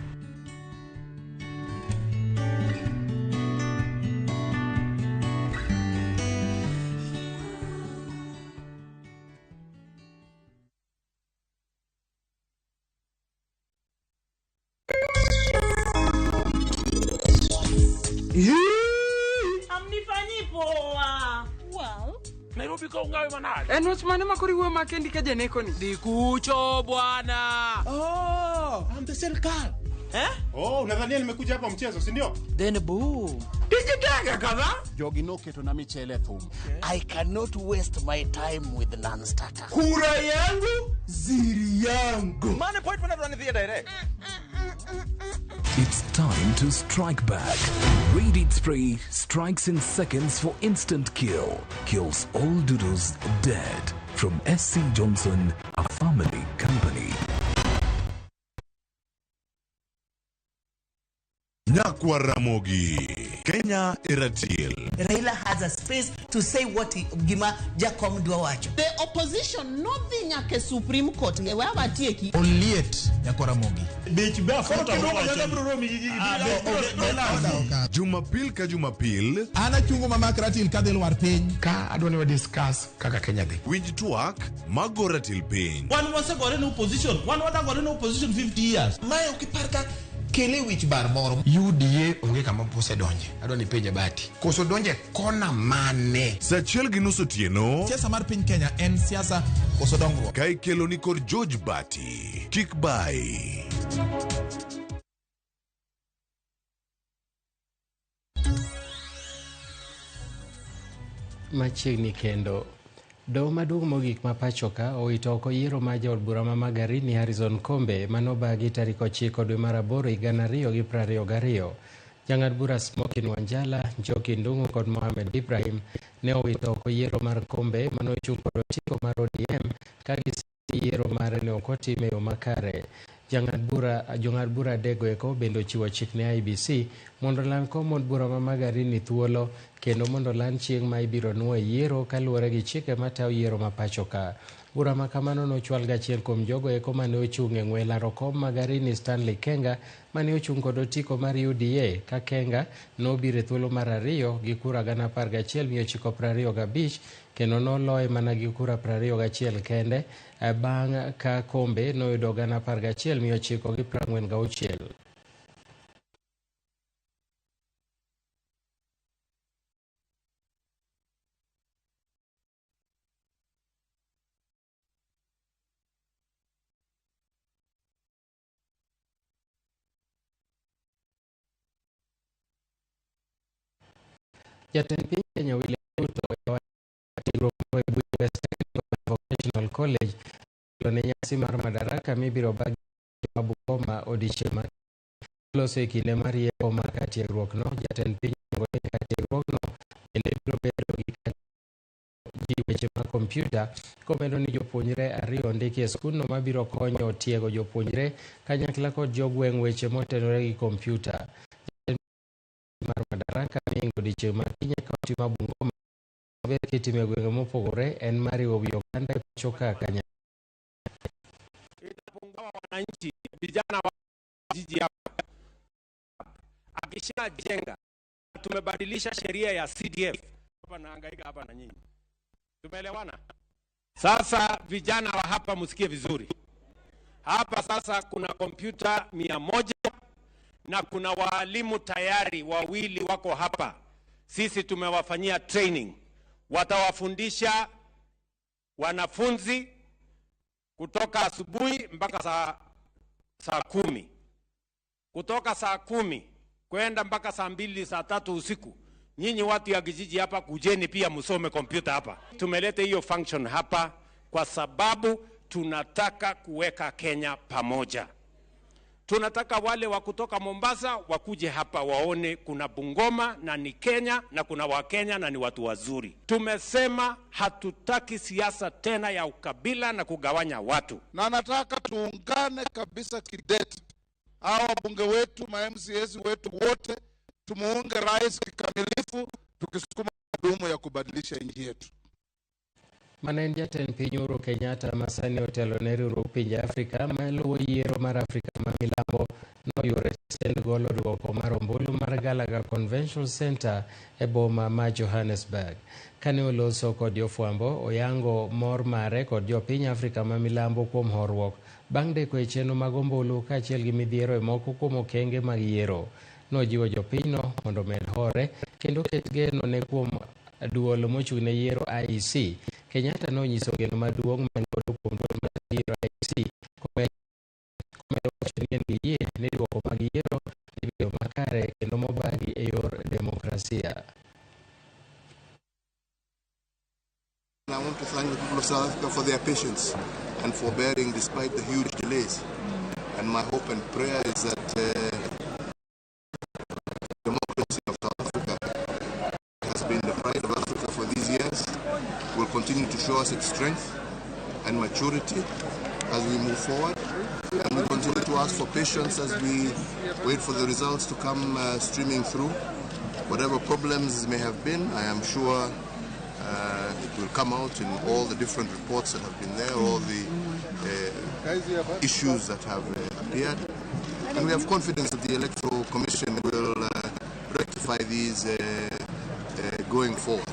Amnifanyi poa. Well, Nairobi ka ungawe manade. En wach mane ma koro iwuoyo ma kendi ka janeko ni? Dhi kucho bwana. Oh, I'm the serikal. Eh? Oh, unadhania nimekuja hapa mchezo, si ndio? Then boo. Tijitega kadha. Jogi noketo na michele thum. I cannot waste my time with non-starter. Kura yangu, ziri yangu. Mane point mana dwani dhie direct. It's time to strike back. Raid Spray strikes in seconds for instant kill. Kills all doodles dead. From SC Johnson, a family company. Nyakwa Ramogi, Kenya Eratil. Raila has a space to say what he, gima Jakom dwa wacho. The opposition nodhi nyaka Supreme Court e wewa tieki. Oliet Nyakwa Ramogi. Bech be afota. Jumapil ka Jumapil. An achungo mama Ratil kadhi lwar piny. Ka adwa ni wa discuss kaka Kenya dhi. Winj twak mago ratil piny. Wan wasegore ne opposition, wan wadagore ne opposition 50 years. Mae ok ipar ka kele wich bar moro. UDA onge kama osedonje. Adwa ni penje Bati. Koso donje kona mane? Saa 1:30 otieno. Siasa mar piny Kenya en siasa koso dongruok. Ka ikelo ni kod George Bati. Kik bai. Machiegni kendo. Doho maduong' mogik ma pacho ka owito oko yiero mar jaod bura ma Magarini Harrison Kombe manobagi tarik 9 dwe mar 8 higa 2022. Jang'ad bura Smokin Wanjala, Njoki Ndung'u kod Mohamed Ibrahim ne owito oko yiero mar Kombe manochung' kod otiko mar ODM ka yiero mare ne ok otim e yo makare. Jong'ad bura adekgo eko bende ochiwo chik ne IEBC mondo oland kom od bura ma Magarini thuolo kendo mondo oland chieng' ma ibiro nuo e yiero kaluwore gi chike matayo yiero ma pacho ka. Bura ma kamano nochwal gachiel kuom jogo eko mane ochung' e ng'we laro kom Magarini Stanley Kenga mane ochung' kod otiko mar UDA ka Kenga nobiro e thuolo mar 2 gi kura 11,925 kendo noloye mana gi kura 21 kende bang' ka Kombe noyudo 11,946. Jatend piny Kenya William Ruto Vocational College ne nyasi mar Madaraka mibiro bagi ma Bungoma odiechieng' ma loso e kinde mar yepo mar kar tiegruokno. Jatend piny osingo ni kar tiegruokno bende biro bedo gi ji weche mag kompyuta komedo ni jopuonjre 2 ondiki e skundno mabiro konyo tiego jopuonjre kanyakla kod jogweng' weche motenore gi kompyuta. Mar Madaraka miingo odiechieng' ma kiny e kaunti ma Bungoma maber kitimo e gwenge mopogore en mar riwo wi oganda e pacho ka kanyakla. Itapungua wananchi vijana wa jiji hapa akishajenga. Tumebadilisha sheria ya CDF hapa, nahangaika hapa na nyinyi, tumeelewana? Sasa vijana wa hapa msikie vizuri. Hapa sasa kuna kompyuta 100 Na kuna waalimu tayari wawili wako hapa. Sisi tumewafanyia training. Watawafundisha wanafunzi kutoka asubuhi mpaka saa 10. Kutoka saa 10 kwenda mpaka saa 2, saa 3 usiku. Nyinyi watu ya kijiji hapa kujeni pia msome kompyuta hapa. Tumeleta hiyo function hapa kwa sababu tunataka kuweka Kenya pamoja. Tunataka wale wa kutoka Mombasa wakuje hapa waone kuna Bungoma na ni Kenya na kuna Wakenya na ni watu wazuri. Tumesema hatutaki siasa tena ya ukabila na kugawanya watu. Na nataka tuungane kabisa kidete. Hawa wabunge wetu, ma MCAs wetu wote tumuunge rais kikamilifu tukisukuma dumu ya kubadilisha nchi yetu. Mane en jatend piny Uhuru Kenyatta ma sani otelo ne riwruog pinje Afrika maluwo yiero mar Afrika ma milambo noyuoro tend golo duoko mar ombulu mar Gallagher Convention Center e boma ma Johannesburg. Kane oloso kod jofwambo, oyango mor mare kod jopiny Afrika ma milambo kuom horuok bang' deko e chenro mag ombulu kaachiel gi midhiero e moko kuom okenge mag yiero. Nojiwo jopinyno mondo omed hore kendo ket geno ne kuom duol mochung' ne yiero IEC. Kenyatta nonyiso geno maduong' ma en godo kuom duol mar yiero IEC komedo wacho ni en gi yie ni duoko mag yiero dhi bedo makare kendo mobagi e yor demokrasia. I want to thank the people of South Africa for their patience and forbearing despite the huge delays. And my hope and prayer is that democracy of South Africa has been the pride of Africa for these years, will continue to show us its strength and maturity as we move forward. And we continue to ask for patience as we wait for the results to come streaming through. Whatever problems may have been, I am sure it will come out in all the different reports that have been there, all the issues that have appeared. And we have confidence that the Electoral Commission will rectify these going forward.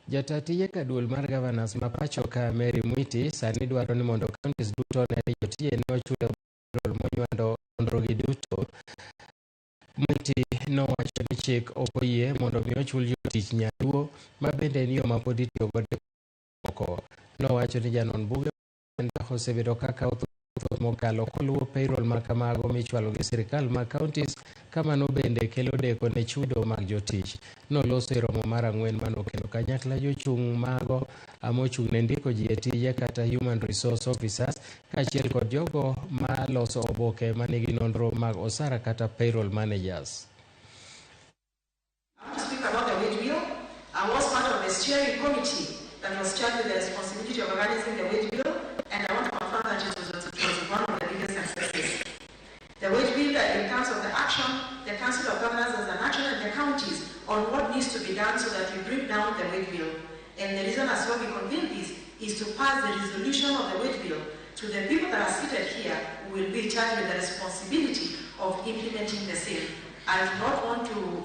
Jata tije ka duol mar governors ma pacho ka Mary Mwiti sani dwaro ni mondo counties duto one ni jotije ne ochulo payroll monywando nonrogi duto. Mwiti nowacho ni chik ok oyie mondo mi ochul jotich nyaluo ma bende en yo ma pod itiyo godo oko. Nowacho ni janon buge osebedo ka kawo thuolo mokalo koluwo payroll ma kamago michwalo gi sirikal mag counties kamano bende kelo deko ne chudo mag jotich. Noloso e romo mar 4 manokelo kanyakla jochung' mago mochung' ne ndiko ji e tije kata human resource officers kaachiel kod jogo ma loso oboke manigi nonro mag osara kata payroll managers. I want to speak about the wage bill. I was part of the steering committee that was charged with the responsibility of organizing the wage bill, and I want to confirm that it was one of the biggest successes. The wage bill, in terms of the action, the Council of Governors as an action and the counties on what needs to be done so that we bring down the wage bill. And the reason as well we convene this is to pass the resolution of the wage bill to the people that are seated here who will be charged with the responsibility of implementing the same. I do not want to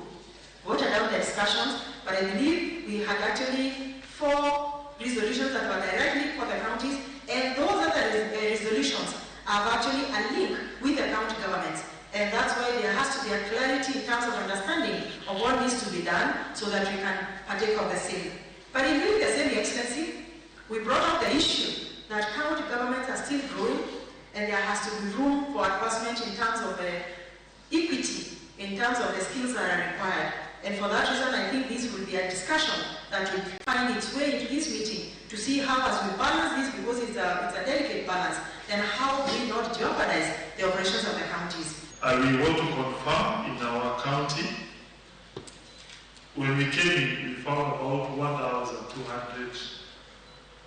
water down the discussions, but I believe we had actually 4 resolutions that were directly for the counties, and those other resolutions have actually a link with the county governments. And that's why there has to be a clarity in terms of understanding of what needs to be done so that we can partake of the same. But in doing the same, Your Excellency, we brought up the issue that county governments are still growing and there has to be room for advancement in terms of the equity, in terms of the skills that are required. And for that reason, I think this will be a discussion that will find its way into this meeting to see how, as we balance this, because it's a delicate balance, then how we not jeopardize the operations of the counties. We want to confirm in our county, when we came in, we found about 1,200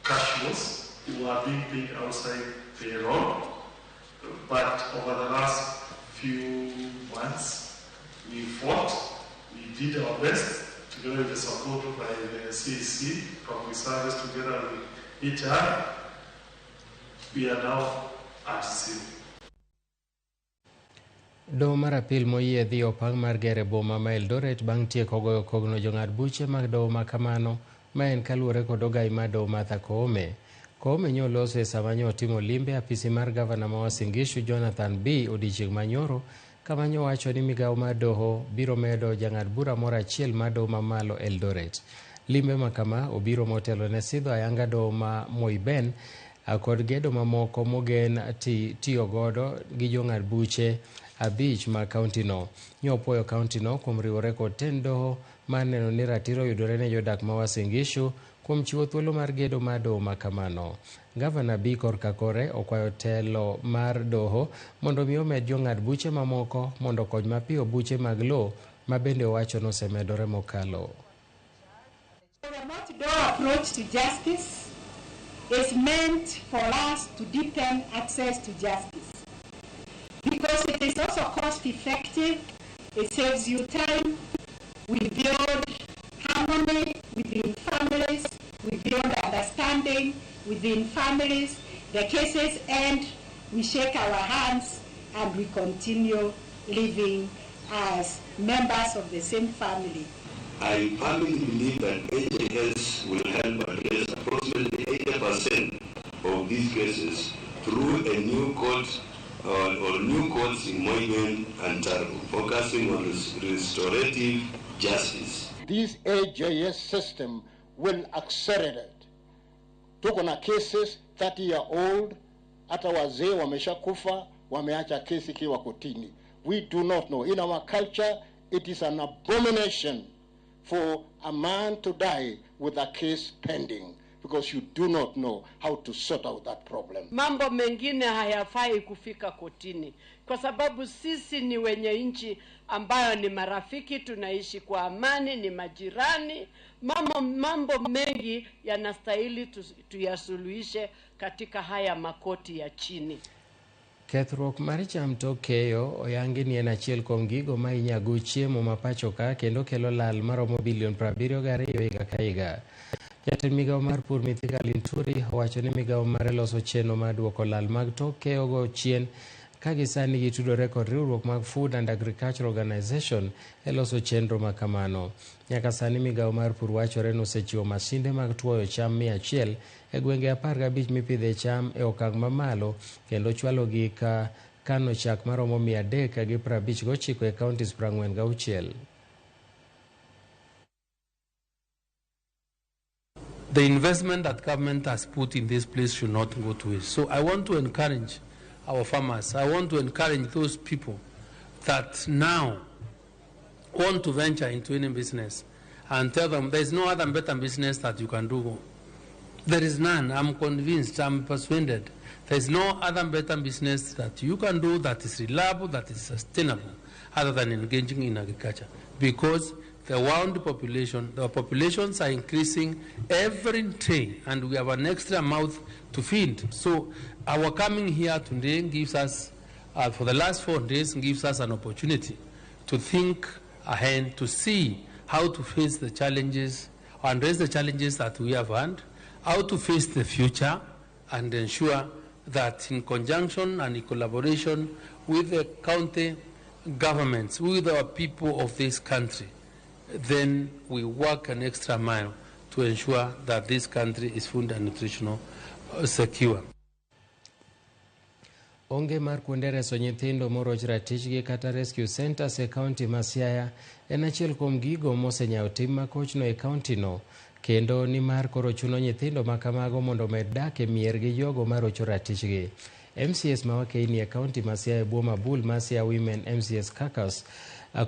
casuals who are being paid outside payroll. But over the last few months, we fought, we did our best, together with the support by the CEC, Public Service, together with HR, we are now at zero. Doho mar apil moyie dhi opang mar gero e boma ma Eldoret bang' tieko goyo kogno jong'ad buche mag doho ma kamano ma en kaluwore kod ogai mar doho Martha Koome. Koome nyoloso e sama nyo otimo limbe apisi mar gavana ma Uasin Gishu Jonathan B odiochieng' manyoro Kama nyowacho ni migawo mar doho biro medo jang'ad bura moro achiel mar doho mamalo Eldoret. Limbe makama obiro motelo ne sidho ayanga doho ma Moiben kod gedo mamoko mogen tiyo godo gi jong'ad buche 5 ma kaunti no. Nyopuoyo kaunti no kuom riwore kod tend doho mar neno ni ratiro yudore ne jodak ma Uasin Gishu kuom chiwo thuolo mar gedo mar doho makamano. Gavana B korka kore okwayo telo mar doho mondo mi omed jong'ad buche mamoko mondo okony mapiyo buche mag lowo ma bende owacho nosemedore mokalo. The multi-door approach to justice is meant for us to deepen access to justice because it is also cost effective, it saves you time, we build harmony within families, we build understanding within families, the cases end, we shake our hands and we continue living as members of the same family. I firmly believe that AJS will help address approximately 80% of these cases through a new court or new courts in Moiben and Tarbo, focusing on restorative justice. This AJS system will accelerate. Tuko na cases 30-year-old, hata wazee wameshakufa, wameacha kesi ikiwa kotini. We do not know. In our culture, it is an abomination for a man to die with a case pending because you do not know how to sort out that problem. Mambo mengine hayafai kufika kotini kwa sababu sisi ni wenye nchi ambayo ni marafiki, tunaishi kwa amani, ni majirani. Mambo mengi yanastahili tuyasuluhishe katika haya makoti ya chini. Kethruok mar cham tok keyo oyangi ni en achiel kuom gigo ma inyago chiemo ma pacho ka kendo kelo lal maromo bilion 72 higa ka higa. Jatend migawo mar pur Mithika Linturi owacho ni migawo mare loso chenro mar duoko lal mag tok keyogo chien ka gisani gitudore kod riwruok mag Food and Agriculture Organization e loso chenro ma kamano. Nyaka sani migawo mar pur wachore ni osechiwo masinde mag tuoyo cham 100 e gwenge 15 mipidhe cham e okang' mamalo kendo chwalo gik kano chak maromo 359 e counties 46. The investment that government has put in this place should not go to waste. So I want to encourage our farmers. I want to encourage those people that now want to venture into any business and tell them there is no other better business that you can do. There is none. I'm convinced, I'm persuaded. There is no other better business that you can do that is reliable, that is sustainable, other than engaging in agriculture. Because the world population, the populations are increasing every day, and we have an extra mouth to feed. So our coming here today gives us, for the last 4 days, gives us an opportunity to think ahead, to see how to face the challenges, and raise the challenges that we have had, how to face the future, and ensure that in conjunction and in collaboration with the county governments, with our people of this country, then we work an extra mile to ensure that this country is food and nutritional secure. Onge mar kuonde reso nyithindo moroch ratichgi kata rescue centers e kaunti ma Siaya en achiel kuom gigo mosenyawo tim makochno e kaunti no, kendo nimar koro chuno nyithindo ma kamago mondo omed dak e mier gi jogo marocho ratichgi. MCS ma Wakeini e kaunti ma Siaya e bwo mabul ma Siaya Women MCS Caucus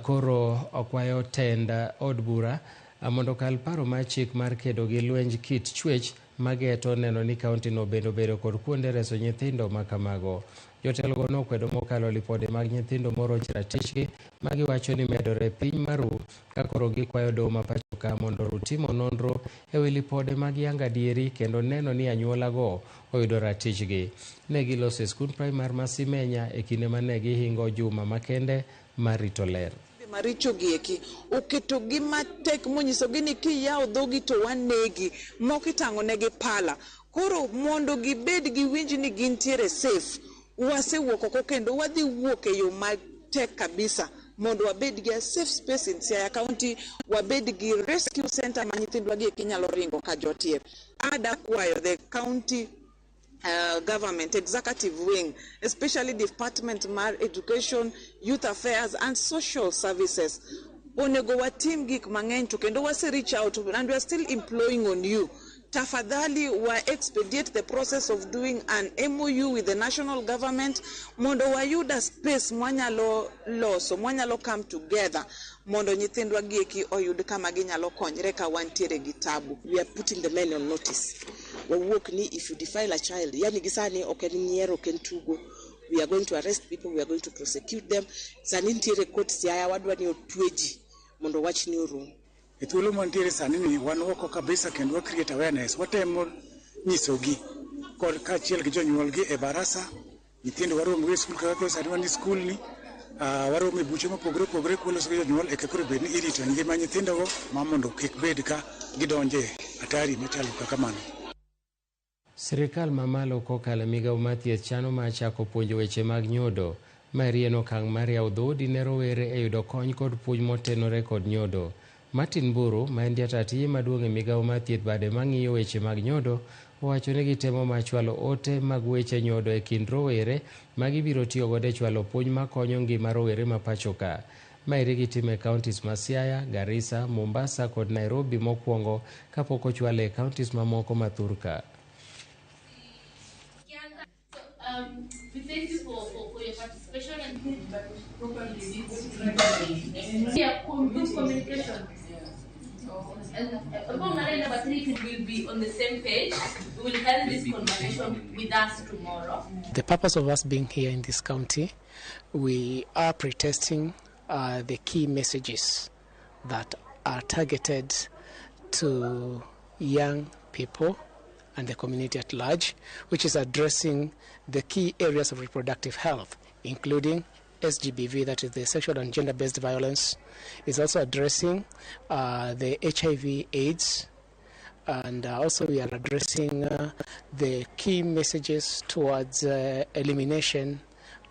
koro okwayo tend od bura mondo okal paro mar chik mar kedo gi lwenj kit chwech mageto neno ni kaunti no bende obedo kod kuonde reso nyithindo ma kamago. Jotelogo nokwedo mokalo lipode mag nyithindo moroch ratichgi ma giwacho ni medore piny maru ka koro gikwayo doho ma pacho ka mondo oru timo nonro ewi lipode mag yango adieri kendo neno ni anyuolago oyudo ratichgi. Ne giloso e skund primar ma Simenya e kinde ma ne gihingo juma makende mar rito ler. Maricho gieki oketogi matek monyisogi ni kiyawo dhogi to wanegi, moko itang'onegi pala. Koro mondo gibed giwinj ni gintiere safe, wasewuok oko kendo wadhi wuok e yo matek kabisa mondo wabed gi a safe space in Siaya County, wabed gi rescue center ma nyithindwa gi eki nyalo ringo ka jotie. Ada kwayo the county government executive wing, especially department mar education, youth affairs and social services. Onego watim gik mang'eny to kendo wase reach out and we are still employing on you. Tafadhali wa expedite the process of doing an MOU with the national government mondo wayuda space mwanyalo loso, mwanyalo come together mondo nyithindwa gieki oyud kama ginyalo konyre ka wantiere gi tabu. We are putting the men on notice. Wawuok ni if you defile a child, yani gi sani ok en nyiero, ok en tugo. We are going to arrest people, we are going to prosecute them. Sani nitiere court Siaya, wadwa ni otwe ji mondo wachni orum. E thuolo mantiere sani ni wan oko kabisa kendo wa create awareness, watemo nyisogi kod kaachiel gi jonyuolgi e barasa. Nyithindo waromo e skul kaka koro sani wan e skul ni, waromo e buche mopogore opogore kwaloso gi jonyuol eka koro bed ni irito ngima nyithindogo ma mondo kik bed ka gidonje hatari machalo kaka mano. Sirikal mamalo kokalo e migawo mar thieth chano mar chako puonjo weche mag nyodo. Maeri en okang' mar yawo dhoudi ne rowere e yudo kony kod puonj motenore kod nyodo. Martin Mburu, ma en jata tije maduong' e migawo mar thieth bade mang'iyo weche mag nyodo, owacho ni gitemo mar chwalo ote mag weche nyodo e kind rowere ma gibiro tiyo godo e chwalo puonj makonyo ngima rowere ma pacho ka. Maeri gitimo e counties ma Siaya, Garissa, Mombasa kod Nairobi mokwongo kapok ochwale e counties mamoko ma thurka. We thank you for your participation and yeah, good communication. And number 3 will be on the same page. We will have this conversation with us tomorrow. The purpose of us being here in this county, we are pretesting the key messages that are targeted to young people and the community at large, which is addressing the key areas of reproductive health, including SGBV, that is the sexual and gender-based violence. It's also addressing the HIV AIDS, and also we are addressing the key messages towards elimination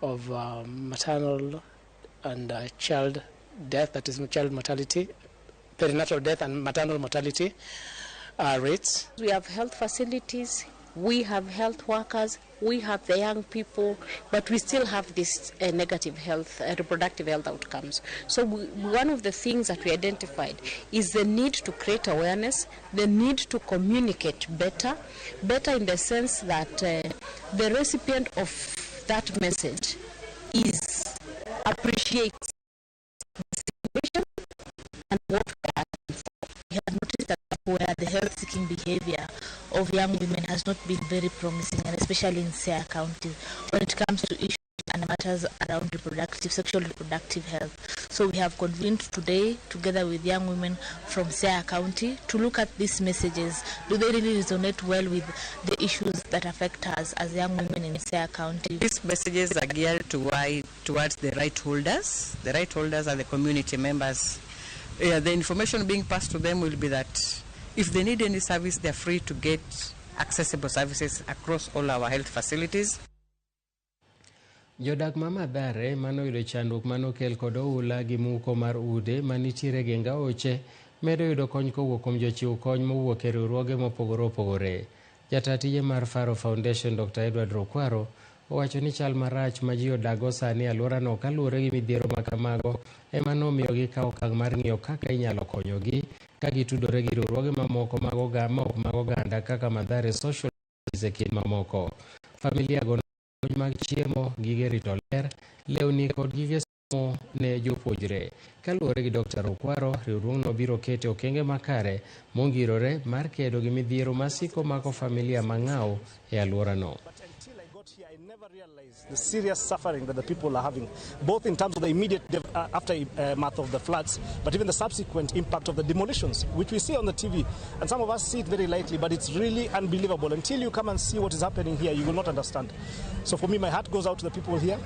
of maternal and child death, that is child mortality, perinatal death and maternal mortality rates. We have health facilities, we have health workers, we have the young people, but we still have this negative health, reproductive health outcomes. So one of the things that we identified is the need to create awareness, the need to communicate better, better in the sense that the recipient of that message is appreciates the situation and what we are asking for. We have noticed that where the health-seeking behavior of young women has not been very promising, and especially in Siaya County, when it comes to issues and matters around reproductive, sexual reproductive health. So we have convened today, together with young women from Siaya County, to look at these messages. Do they really resonate well with the issues that affect us as young women in Siaya County? These messages are geared towards the right holders. The right holders are the community members. The information being passed to them will be that if they need any service, they're free to get accessible services across all our health facilities. Jodak ma Mathare manoyudo chandruok manokel kod oula gi muko mar ude manitiere geng aoche medo yudo kony kowuok kuom jochiw kony mowuok e riwruoge mopogore opogore. Jata tije mar Faro Foundation Dr. Edward Rukwaro owacho ni chal marach ma ji odago sani e alworano kaluwore gi midhiero ma kamago ema nomiyo gikawo okang' mar ng'iyo kaka inyalo konyogi ka gitudore gi riwruoge mamoko mag oganda kaka Mathare Social e kind mamoko. Familia go kony mag chiemo, gige rito ler, lewni kod gige somo ne jopuonjre. Kaluwore gi Dr. Rukwaro, riwruogno biro keto okenge makare mongirore mar kedo gi midhiero masiko mako familia mang'aw e alworano. The serious suffering that the people are having, both in terms of the immediate aftermath of the floods, but even the subsequent impact of the demolitions, which we see on the TV. And some of us see it very lightly, but it's really unbelievable. Until you come and see what is happening here, you will not understand. So for me, my heart goes out to the people here,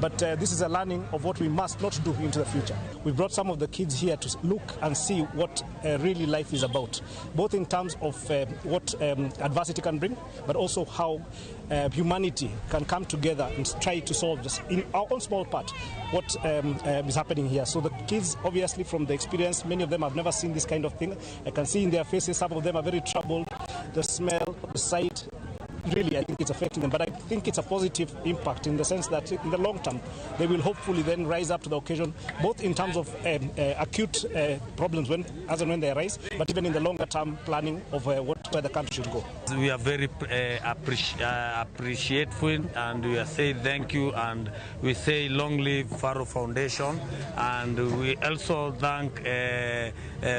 but this is a learning of what we must not do into the future. We brought some of the kids here to look and see what really life is about, both in terms of what adversity can bring, but also how humanity can come together and try to solve this in our own small part what is happening here. So the kids, obviously from the experience, many of them have never seen this kind of thing. I can see in their faces, some of them are very troubled. The smell, the sight, Really, I think it's affecting them, but I think it's a positive impact in the sense that in the long term, they will hopefully then rise up to the occasion, both in terms of acute problems when, as and when they arise, but even in the longer term planning of where the country should go. We are very appreciative, and we are saying thank you, and we say long live Faro Foundation, and we also thank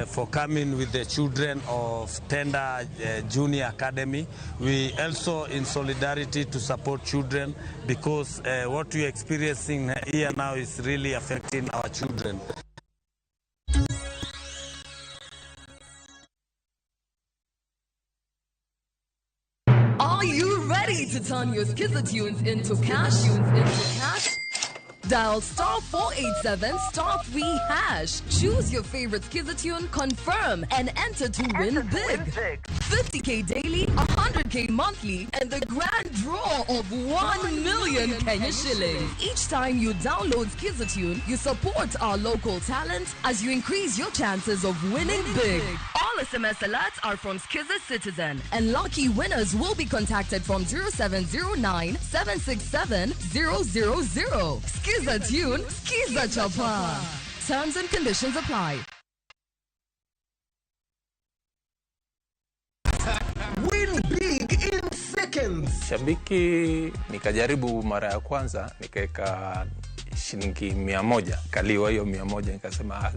for coming with the children of Tenda Junior Academy. We also in solidarity to support children, because what we are experiencing here now is really affecting our children. Are you ready to turn your Skiza tunes into cash? Dial star 487 star 3 hash. Choose your favorite Skiza tune, confirm, and enter to win big. 50k daily, 100k monthly, and the grand draw of 1 million Kenya shillings. Each time you download Skiza tune, you support our local talent as you increase your chances of winning big. All SMS alerts are from Skiza Citizen, and lucky winners will be contacted from 0709 767 000. Skiza tune, Skiza Chapa. Terms and conditions apply. Win big in seconds. Shabiki nikajaribu mara ya kwanza nikaweka shilingi 100, kaliwa hiyo 100, nikasema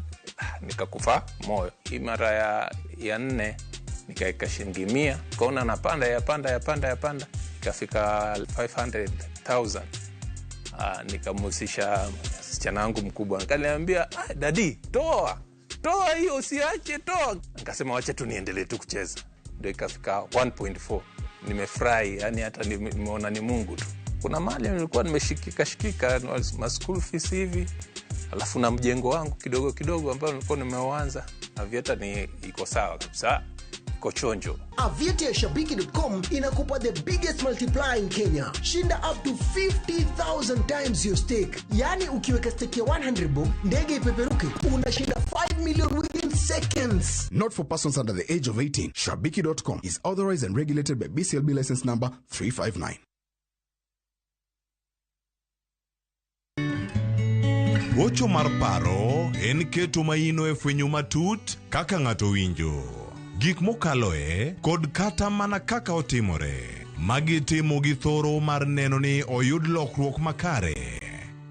nikakufa moyo. Hii mara ya nne nikaweka shilingi 100, kaona napanda yapanda ikafika 500,000. Nikamhusisha msichana wangu mkubwa, akaniambia dadi, toa hiyo, usiache, toa. Nikasema wacha tu niendelee tu kucheza, ndio ikafika 1.4. Nimefurahi, yani hata nimeona ni Mungu tu. Kuna mali nilikuwa nimeshikika ma school fees hivi, alafu na mjengo wangu kidogo kidogo ambao nilikuwa nimeuanza. Aviator ni iko sawa kabisa, iko chonjo. Aviator ya Shabiki.com inakupa the biggest multiplier in Kenya. Shinda up to 50,000 times your stake. Yani ukiweka stake ya 100 bob, ndege ipeperuke, unashinda 5 million within seconds. Not for persons under the age of 18. Shabiki.com is authorized and regulated by BCLB license number 359. Gocho mar paro en keto maino e fwenyo matut kaka ng'ato winjo, gik mokaloe kod kata mana kaka otimore. Magi timo gi thoro mar neno ni oyud lokruok makare.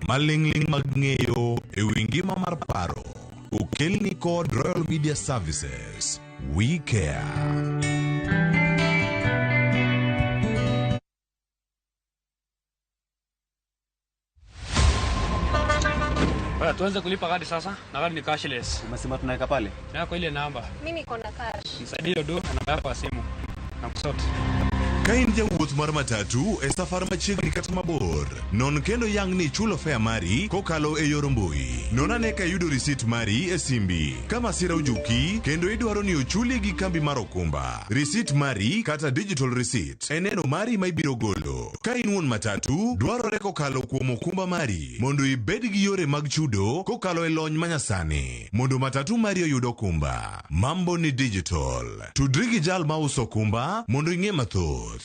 Maling'ling' mag ng'eyo e wi ngima mar paro okelni kod Royal Media Services. We care. Tuanze kulipa gari sasa, na gari ni cashless. Umesema tunaweka pale? Yako ile namba. Mimi niko na cash. Nisaidie do na namba yako ya simu. Na kusort. Ka in jawuoth mar matatu e safar machiegni kata mabor, non kendo yang ni chulo fare mari kokalo e yor mbui. Non ane ka iyudo risit mari e simbi. Ka masira ojuki kendo idwaro ni ochuli gi kambi mar okumba, risit mari kata digital receipt en neno mari ma ibiro golo. Ka in wuon matatu, dwarore kokalo kuom okumba mari mondo ibed gi yore mag chudo kokalo e lony manyasani mondo matatu mari oyud okumba. Mambo ni digital. Tudri gi jal mauso okumba mondo ing'e mathoth.